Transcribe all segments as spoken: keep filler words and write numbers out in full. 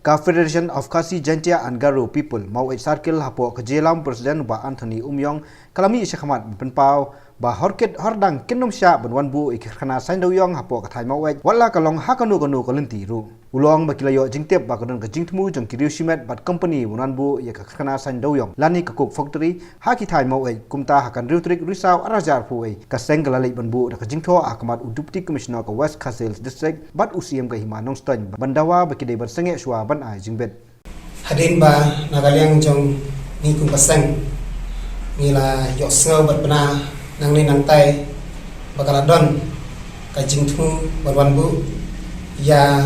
Ka Federation of Khasi Jaintia and Garo People Maweit Circle hapoh ka jingïalam President Bah Anthony Umyong ka la mih shakhmat ban pynpaw ba horkit hordang kin nym shah ban wan buh ïa ki karkhana saiñdewïong hapoh ka thaiñ Maweit, wat la ka long ha kano kano ka lynti ruh. U la ong ba ki la ïoh jingtip ba ka don ka jingthmu jong ki riew shimet bad company ban wan buh ïa ka karkhana saiñdewïong lane ka coke factory ha ki thaiñ Maweit. Kumta ha ka hynriew tarik Risaw arhajar arphew wei ka seng ka la leit ban buh da ka jingthoh ha khmat u Deputy Commissioner ka West Khasi Hills District bad u Syiem ka Hima Nongstoiñ ban dawa ba ki dei ban sangeh shuwa ban ai jingbit. Hadien ba na ka liang jong ngi kum ka seng ngi la ïohsngew bad bna nangne nangtai ba ka la don ka jingthmu ban wan buh ïa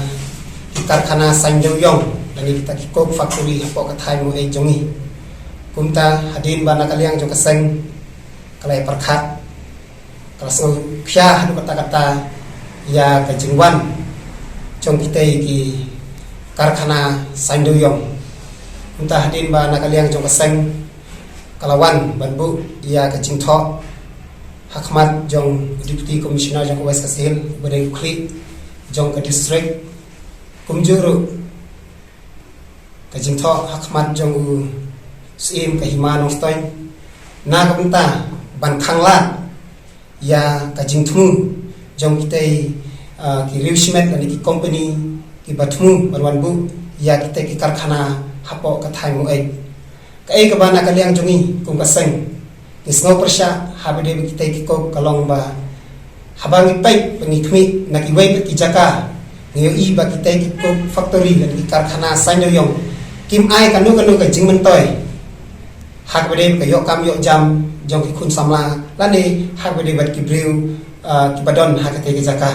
ki karkhana saiñdewïong lane kita ki coke factory hapoh ka thaiñ Maweit jong ngi. Kumta hadien ba na ka liang jong ka seng ka la ïa pyrkhat, ka la sngewkhia haduh katta katta ïa ka jingwan jong kitei ki karkhana saiñdewïong. Kumta hadien ba na ka liang jong ka seng ka la wan ban buh ïa ka jingthoh ha khmat jong Deputy Commissioner jong ka West Khasi Hills, uba dei u khlieh jong ka district, kumjuh ruh ka jingthoh ha khmat jong u Syiem ka Hima Nongstoiñ, na ka bynta ban khanglad ïa ka jingthmu jong kitei, ah, ki riew shimet lane ki company kiba thmu ban wan buh ïa kitei ki karkhana hapoh ka thaiñ Maweit. Kaei kaba na ka liang jong ngi kum ka seng ngi sngew pyrshah haba dei ba kitei ki coke ka long ba haba ngi peit ba ngi khmih na kiwei pat ki jaka ngi ïohi ba kitei ki coke factory lane ki karkhana saiñdewïong kim ai kano kano ka jingmyntoi ha kaba dei ka ïoh kam ïoh jam jong ki khun samla lane ha kaba dei bad ki briew, ah, kiba don ha katei ka jaka.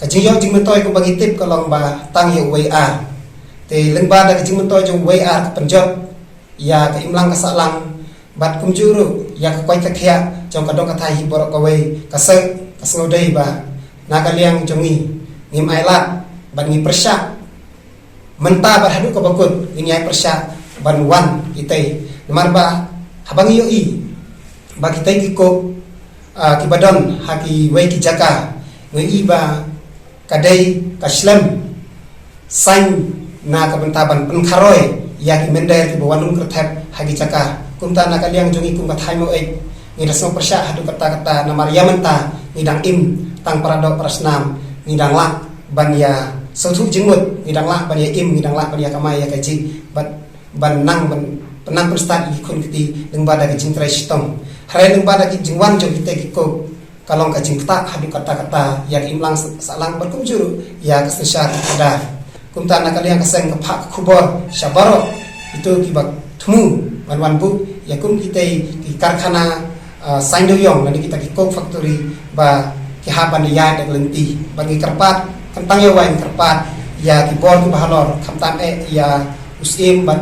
Ka jingïoh jingmyntoi kumba ngi tip ka long ba tang ïa uwei ar. Te lyngba da ka jingmyntoi jong uwei ar ka pynjot ïa ka imlang ka sahlang bad kumjuh ruh ïa ka koit ka khiah jong ka dong ka thaiñ hi baroh kawei, ka seh ka sngewdei ba na ka liang jong ngi ngim ailad bad ngi pyrshah mynta bad haduh kaba kut ngin ïai pyrshah ban wan kitei. Namar ba haba ngi ïohi ba kitei ki coke, ah, kiba don ha kiwei ki jaka ngi ïohi ba ka dei ka shlem saiñ na ka bynta ban pynkharoi ïa ki mynder kiba wan lum kyrthep ha ki jaka. Kumta na ka liang jong ngi kum ka thaiñ Maweit ngi da sngew pyrshah haduh katta katta namar ïa mynta ngi dang im tang para doh para snam, ngi dang lah ban ïa sngewthuh jingmut, ngi dang lah ban ïa im, ngi dang lah ban ïa kamai ïa kajih bad ban nang ban pynnang pynstad ïa ki khun kti lyngba da ka jingtrei shitom. Hynrei lyngba da ki jingwan jong kitei ki coke ka long ka jingktah haduh katta katta ïa ka imlang sahlang bad kumjuh ruh ïa ka synshar khadar. Kumta na ka liang ka seng ka phah ka khubor sha baroh kito kiba thmu ban wan buh ïa kum kitei ki karkhana, ah, saiñdewïong lane kita ki coke factory ba ki hap ban ïaid da ka lynti. Bad ngi kyrpad, khamtam ïa wei ngi kyrpad ïa ki bor kiba halor, khamtam eh ïa u Syiem bad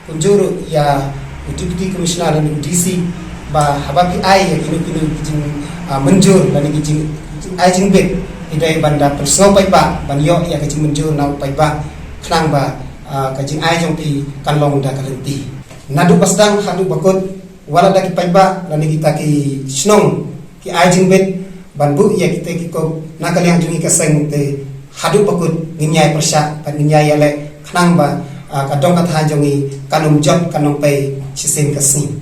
kumjuh ruh ïa u Deputy Commissioner lane u D C ba haba phi ai ïa kino kino ki jing, ah, mynjur lane ki jing, jing ai jingbit, phi dei ban da pynsngew paidbah ban ïoh ïa ka jingmynjur na u paidbah khnang ba, ah, ka jingai jong phi kan long da ka lynti. Naduh ba sdang haduh ba kut wat la da ki paidbah lane kita ki shnong ki ai jingbit ban buh ïa kitei ki coke, na ka liang jong ngi ka seng te haduh ba kut ngin ïai pyrshah bad ngin ïai ïaleh khnang ba, ah, ka dong ka thaiñ jong ngi kan ym jot, kan ym pei shisien ka sngi.